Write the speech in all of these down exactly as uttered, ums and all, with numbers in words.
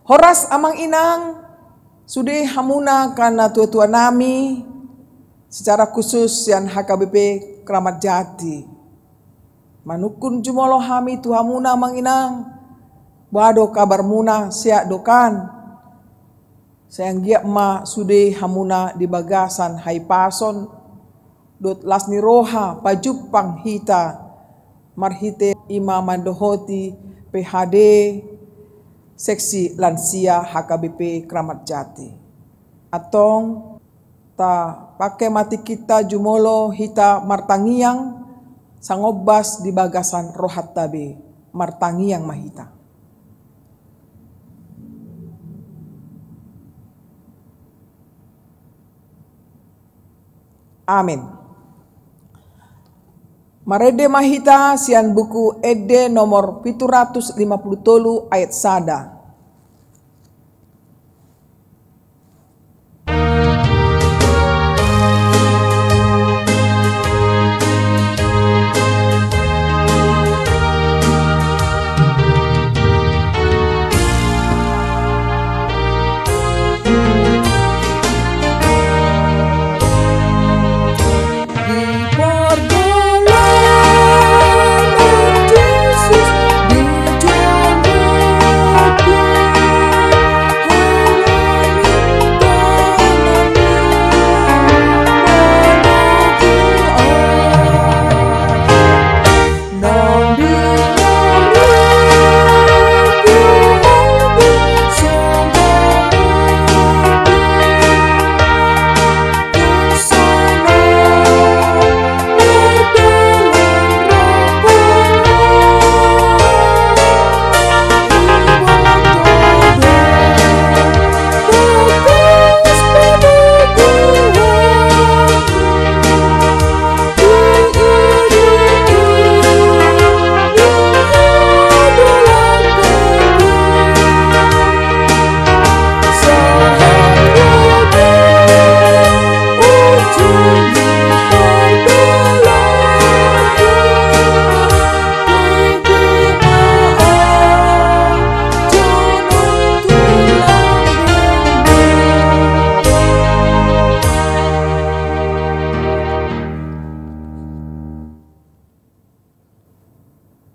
Horas amang inang, sude hamuna angka na tua-tua nami, secara khusus sian H K B P Kramat Jati. Manungkun jumolo hami tu hamuna amang inang, boha do kabarmuna, sehat do kan? Sai anggiat ma sude hamuna di bagasan hahipason dohot las ni roha pajumpang hita marhite i ma mandohoti P H D seksi lansia H K B P Kramat Jati. Antong, tapangke ma tingkinta jumolo hita martangiang, sangombas di bagasan rohanta be, martangiang ma hita. Amin. Marende ma hita sian Buku Ende nomor pitu ratus lima pulu tolu ayat sada.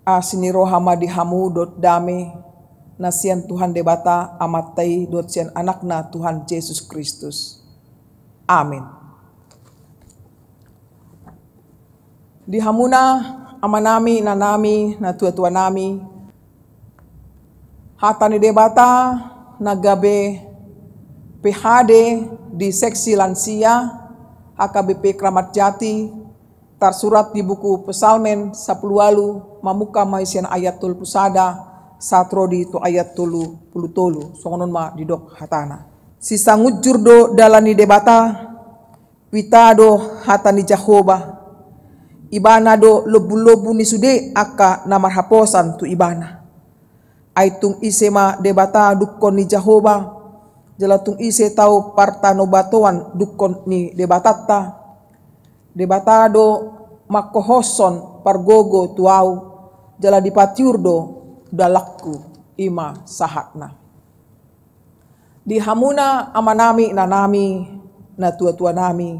Asi ni roha ma di hamu dohot dame na sian Tuhan Debata Amanta i dohot sian Anakna Tuhan Jesus Kristus. Amin. Di hamuna amanami, inanami, na tua-tua nami, hata ni Debata na gabe P H D di seksi lansia H K B P Kramat Jati, tarsurat di buku Psalmen sampulu ualu, mamungka ma i sian ayat tolu pulu sada sahat ro di tu ayat tolu pulu tolu. Songon on ma didok hatana: Sisangunjur do dalan ni Debata, huinta do hata ni Jahowa. Ibana do lombu-lombu ni sude angka na marhaposan tu Ibana. Ai tung ise ma Debata dungkon ni Jahowa, jala tung ise tau partanobatoan dungkon ni Debatanta? Debata do mangkohoshon pargogo tu ahu, jala dipatiur do dalanku, i ma sahatna. Di hamuna amanami, inanami, na tua-tua nami,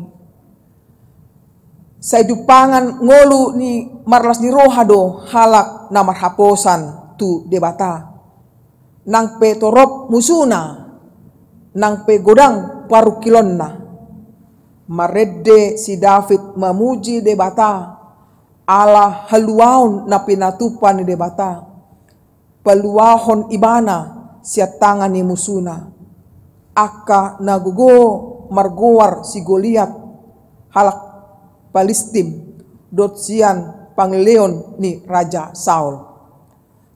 sai jumpangan ngolu ni marlas ni roha do halak na marhaposan tu Debata. Nang pe torop musuna, nang pe godang parungkilonna, marende si David mamuji Debata ala haluaon na pinatupa ni Debata, paluahon ibana sian tangan ni musuna, angka na gogo margoar si Goliat, halak Palistim, dohot sian pangelleon ni Raja Saul.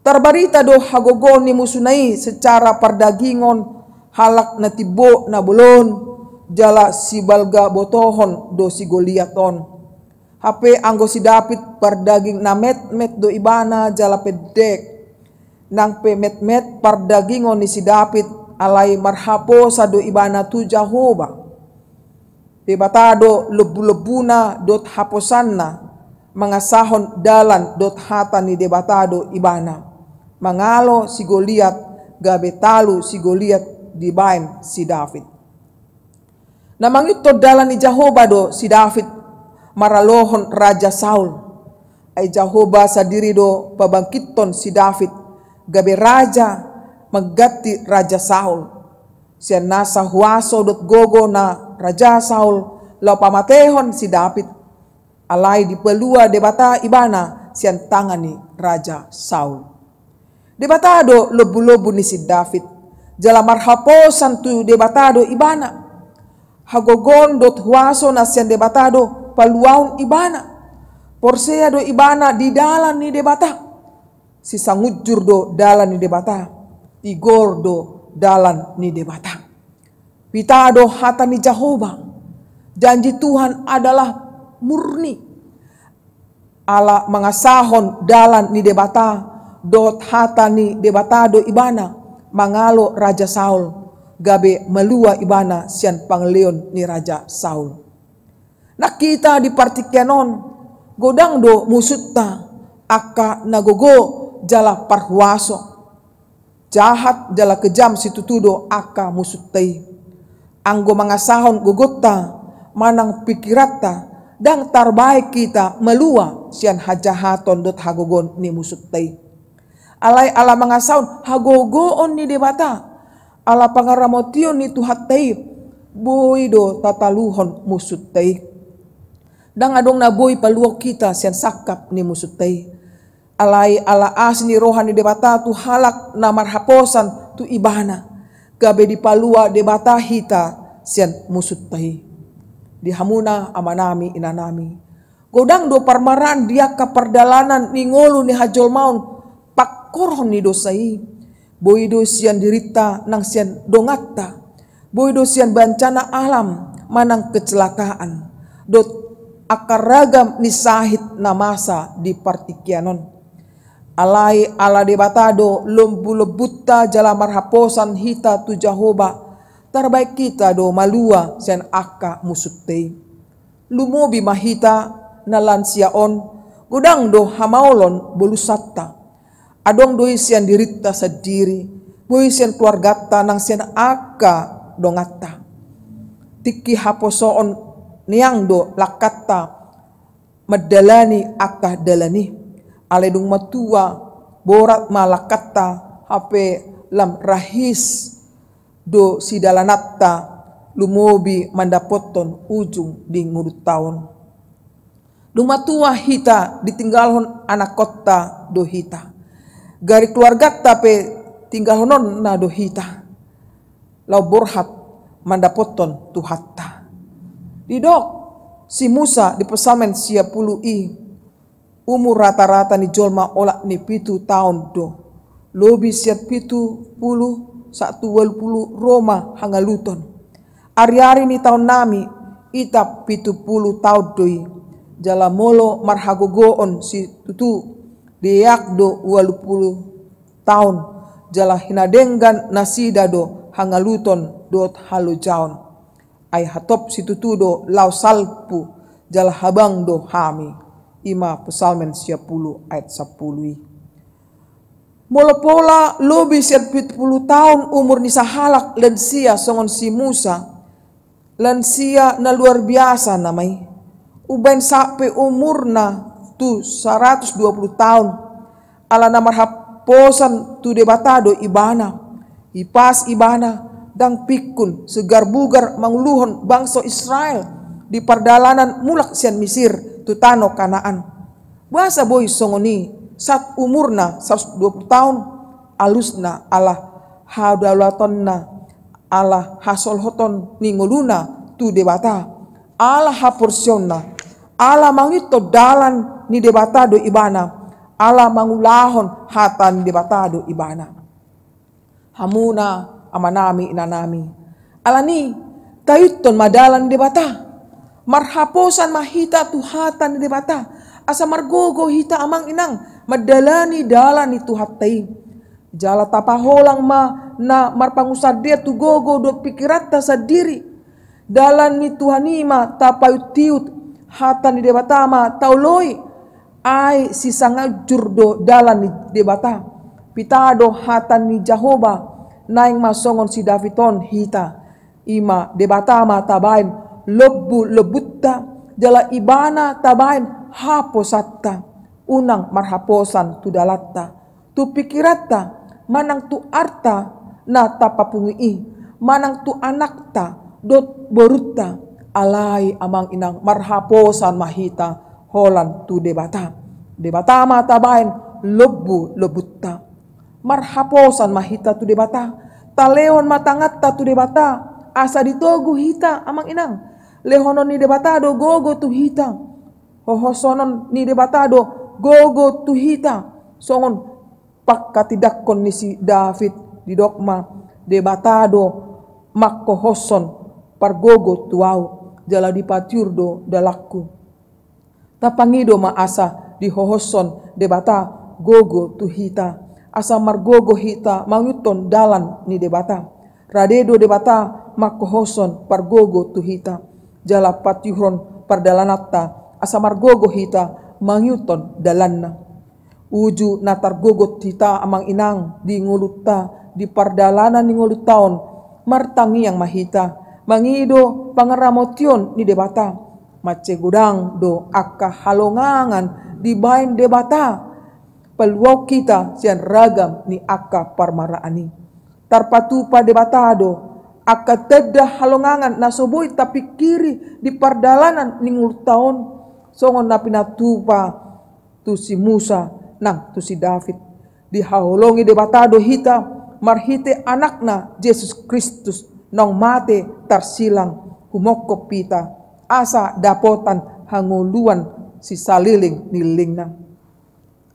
Tarbarita do hagogoon ni musuna i secara pardagingon, halak na timbo na bolon, jala sibalga botohon do si Goliat on. Hape anggo si David pardaging na metmet do ibana jala pendek. Nang pe metmet pardagingon ni si David, alai marhaposan do ibana tu Jahowa. Debata do lombu-lombuna dohot haposanna, mangasahon dalan dohot hata ni Debata do ibana. Mangalo si Goliat gabe talu si Goliat dibaen si David. Na mangihuthon dalan ni Jahowa do si David maralohon Raja Saul. Ai Jahowa sandiri do pabangkithon si David gabe raja mangganti Raja Saul. Sian nasa huaso dohot gogo na Raja Saul laho pamatehon si David, alai dipalua Debata ibana sian tangan ni Raja Saul. Debata do lombu-lombu ni si David, jala marhaposan tu Debata do ibana. Hagogoon dohot huaso na sian Debata do paluaon ibana. Porsea do ibana di dalan ni Debata. Sisangunjur do dalan ni Debata, tigor do dalan ni Debata. Pita do hata ni Jahowa, janji Tuhan adalah murni. Ala mangasahon dalan ni Debata dohot hata ni Debata do ibana mangalo Raja Saul, gabe malua ibana sian pangaleon ni Raja Saul. Nang hita di partingkian on, godang do musunta angka na gogo jala parhuaso. Jahat jala kejam situtu do angka musunta i. Anggo mangasahon gogonta manang pikiranta, ndang tarbaen hita malua sian hajahaton dohot hagogoon ni musunta i. Alai ala mangasahon hagogoon ni Debata, ala pangaramotion ni Tuhanta i, boi do tataluhon musunta i. Ndang adong na boi paluaon hita sian sangkap ni musunta i. Alai ala asi ni roha ni Debata tu halak na marhaposan tu ibana, gabe dipalua Debata hita sian musunta i. Di hamuna amanami inanami, godang do parmaraan di angka pardalanan ni ngolu ni hajolmaon pangkorhon ni dosa i. Boi do sian dirinta nang sian donganta. Boi do sian bancana alam manang kecelakaan dohot angka ragam ni sahit na masa di partingkian on. Alai ala Debata do lombu-lombunta jala marhaposan hita tu Jahowa, tarbaen hita do malua sian angka musunta i. Lumobi ma hita na lansia on, godang do hamaolon bolusanta. Adong do i sian dirinta sandiri, boi sian keluarganta nang sian angka donganta. Tingki haposoon nian do langkanta mandalani angka dalan i. Alai dung matua, borat ma langkanta, hape lam rahis do sidalananta, lumobi mandapothon ujung di ngolunta on. Dung matua hita, ditinggalhon anakkonta do hita. Gari keluarganta pe tinggalhononna do hita, laho borhat mandapothon Tuhanta. Didok si Musa di Psalmen sia pulu i, umur rata-rata ni jolma olat ni pitu taon do. Lobi sian pitu pulu sahat tu ualu pulu ro ma hangaluton. Ari-ari ni taonnami, ita pitu pulu taon do i. Jala molo marhagogoon situtu, deak do ualu pulu taon, jala hinadenggan nasida do hangaluton dohot halojaon. Ai hatop situtu do laho salpu, jala habang do hami. I ma Psalmen sia pulu ayat sampulu i. Molo pola lobi sian pitu pulu taon umur ni sahalak lansia songon si Musa, lansia na luar biasa nama i. Umbaen sampe umurna tu saratus dua pulu taon. Ala na marhaposan tu Debata do ibana. Hipas ibana, ndang pingkun, segar bugar manguluhon bangso Israel di pardalanan mulak sian Misir tu tano Kanaan. Boasa boi songon i, sahat umurna saratus dua pulu taon? Alusna ala hadaulatanna, ala hasolhoton ni ngoluna tu Debata, ala haporseaonna, ala mangihuthon dalan ni Debata do ibana, ala mangulahon hata ni Debata do ibana. Hamuna amanami inanami, alani i, taihuthon ma dalan ni Debata. Marhaposan ma hita tu hata ni Debata, asa margogo hita amang inang mandalani dalan ni Tuhanta i. Jala tapaholang ma na marpangunsandean tu gogo dohot pikiranta sandiri. Dalan ni Tuhan i ma tapaihutihut, hata ni Debata ma taoloi. Ai sisangunjur do dalan ni Debata. Pitado hata ni Jahowa, naeng ma songon si David on hita. I ma Debata ma tabaen lombu-lombunta, jala Ibana tabaen haposanta. Unang marhaposan tu dalanta, tu pikiranta, manang tu arta na tapapungu i, manang tu anakta dohot borunta. Alai amang inang, marhaposan ma hita holan tu Debata. Debata ma tabaen lombu-lombunta. Marhaposan ma hita tu Debata. Talehon ma tanganta tu Debata, asa ditogu hita amang inang. Lehonon ni Debata do gogo tu hita. Hohosonon ni Debata do gogo tu hita. Songon pangkatindangkon ni si David, didok ma, Debata do manghohoshon pargogo tu ahu, jala dipatiur do dalanku. Tapangido ma asa dihohoshon Debata gogo tu hita, asa margogo hita mangihuthon dalan ni Debata. Rade do Debata manghohoshon pargogo tu hita, jala patiuron pardalananta, asa margogo hita mangihuthon dalanna. Uju na targogot hita amang inang di ngolunta, di pardalanan ni ngolunta on, martangiang ma hita, mangido pangaramotion ni Debata. Mansai godang do angka halongangan dibaen Debata, paluaon hita sian ragam ni angka parmaraan i. Tarpatupa Debata do angka tanda halongangan na so boi tapingkiri di pardalanan ni ngolunta on, songon na pinatupa tu si Musa nang tu si David. Dihaholongi Debata do hita marhite Anakna Jesus Kristus, naung mate tarsilang humongkop hita, asa dapotan hangoluan sisaleleng ni lelengna.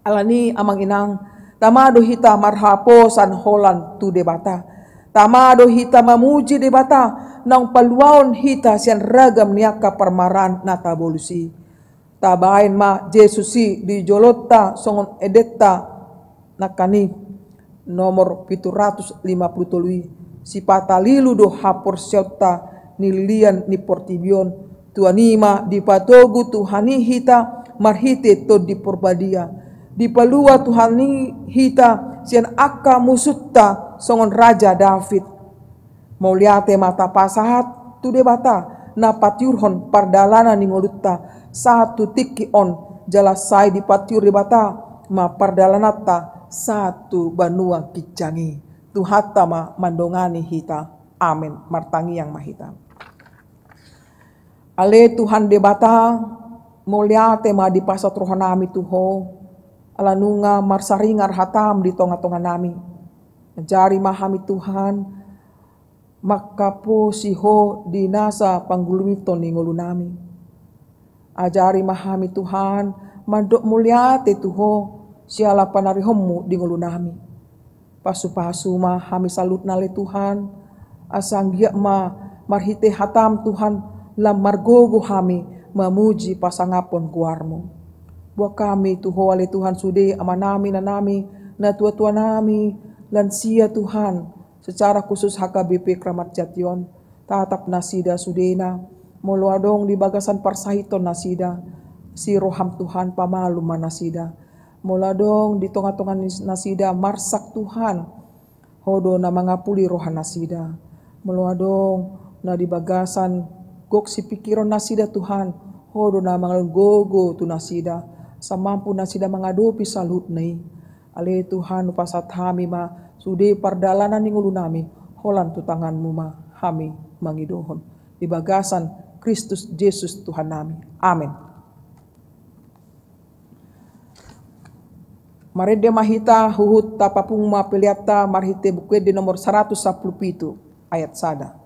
Alani amang inang, tama do hita marhaposan holan tu Debata. Tama do hita mamuji Debata, naung paluaon hita sian ragam ni angka parmaraan na tabolus i. Tabaen ma Jesus i di jolonta songon endenta nangkaning i, nomor pitu ratus lima pulu tolu i. Sipata lilu do haporseaonta nililian ni portibi on. Tuani ma dipatogu Tuhan i hita marhite Tondi Porbadia. Dipalua Tuhan i hita sian angka musunta songon Raja David. Mauliate ma tapasahat tu Debata na patiurhon pardalanan ni ngolunta sahat tu tingki on, jala sai dipatiur Debata ma pardalananta sahat tu banua ginjang i. Tuhanta ma mandongani hita. Amen. Martangiang ma hita. Ale Tuhan Debata, mauliate ma dipasahat rohanami tu Ho, ala nunga marsaringar hatam di tonga-tonganami. Ajari ma hami Tuhan, manghaposi Ho di nasa panggulmiton ni ngolunami. Ajari ma hami Tuhan, mandok mauliate tu Ho, siala panarihonmu di ngolunami. Pasu-pasu ma hami saluhutna ale Tuhan, asa anggiat ma marhite hatam Tuhan, lam margogo hami mamuji pasangaphon goarmu. Buat hami tu Ho ale Tuhan sude amanami, inanami, natua-tuanami, lansia Tuhan, secara khusus H K B P Kramat Jati on, tatap nasida sudena, molo adong di bagasan parsahiton nasida, asi roham Tuhan pamalum ma nasida. Molo adong di tonga-tonga ni nasida marsak Tuhan, Ho do na mangapuli roha nasida. Molo adong na di bagasan gok sipingkiron nasida Tuhan, Ho do na mangalehon gogo tu nasida, asa mampu nasida mangadopi saluhutna i. Ale Tuhan, hupasahat hami ma sude pardalanan ni ngolunami, holan tu tanganmu ma hami mangidohon. Di bagasan Kristus Jesus Tuhannami. Amen. Marende ma hita huhut tapapungu ma peleanta marhite Buku Ende nomor saratus sampulu pitu ayat sada.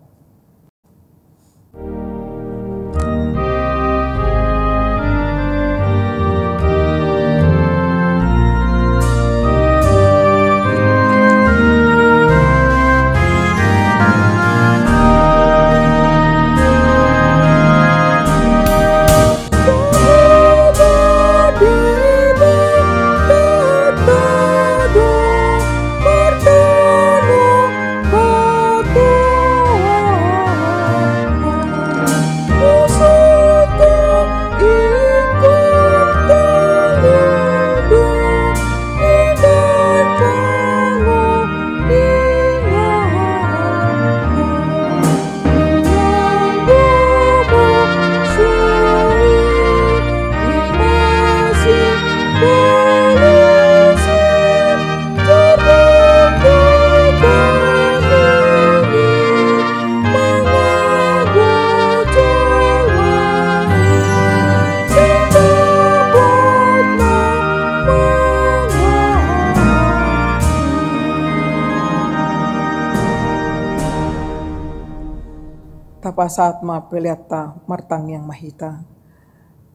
Pasahat ma peleanta, martangiang ma hita.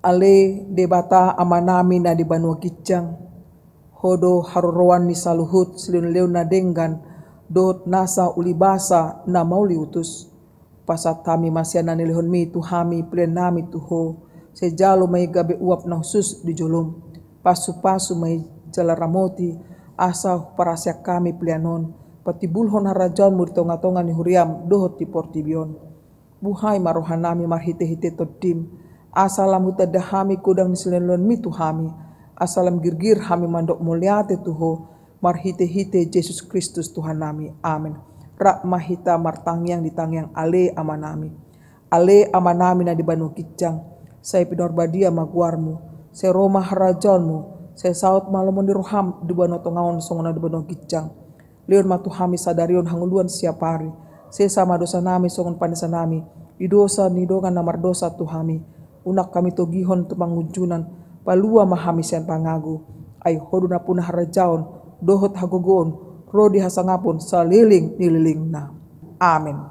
Ale Debata Amanami na di banua ginjang, Ho do haroroan ni saluhut silehonlehon na denggan dohot nasa ulibasa na mauliutus. Pasahat hami ma sian na nilehonMi tu hami peleannami tu Ho, sai jalo ma i gabe uap na hushus di joloM. Pasupasu ma i jala ramoti, asa huparaseang hami pelean on patimbulhon harajaonMu di tongatonga ni huriaM dohot di portibi on. Buhai ma rohanami marhitehite TondiM, asa lam hutanda hami godang ni silehonlehonMi tu hami, asa lam girgir hami mandok mauliate tu Ho, marhitehite Jesus Kristus Tuhannami. Amen. Rap ma hita martangiang di tangiang Ale Amanami. Ale Amanami na di banua ginjang, sai pinarbadia ma goarMu, sai ro ma harajaonMu, sai saut ma lomo ni rohaM di banua tonga on songon na di banua ginjang. Lehon ma tu hami sadari on hangoluan siapari. Sesa ma dosanami songon panesanami di dosa ni dongan na mardosa tu hami. Unang hami togihon tu pangunjunan, palua ma hami sian pangago. Ai Ho do nampuna harajaon dohot hagogoon ro di hasangapon saleleng ni lelengna. Amen.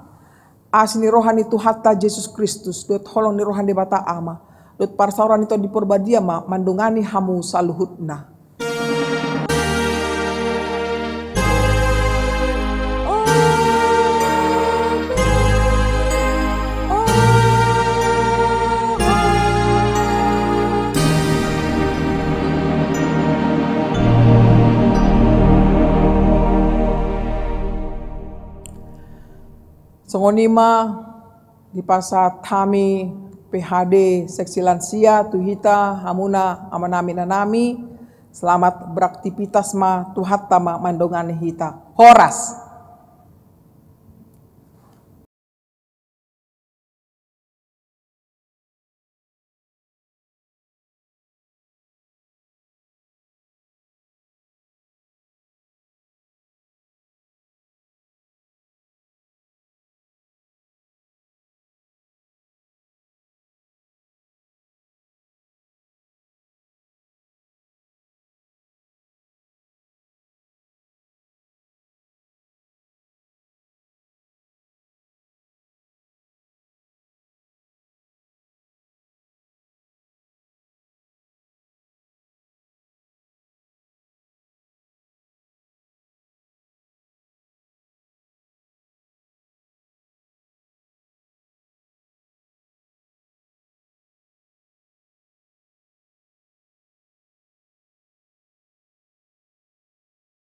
Asi ni roha ni Tuhanta Jesus Kristus, dohot holong ni roha ni Debata Ama, dohot parsaoran ni Tondi Parbadia ma mandongani hamu saluhutna. Songon i ma dipasahat hami P H D seksi lansia tu hita hamuna amanami inanami. Selamat beraktivitas ma, Tuhanta ma mandongani hita. Horas.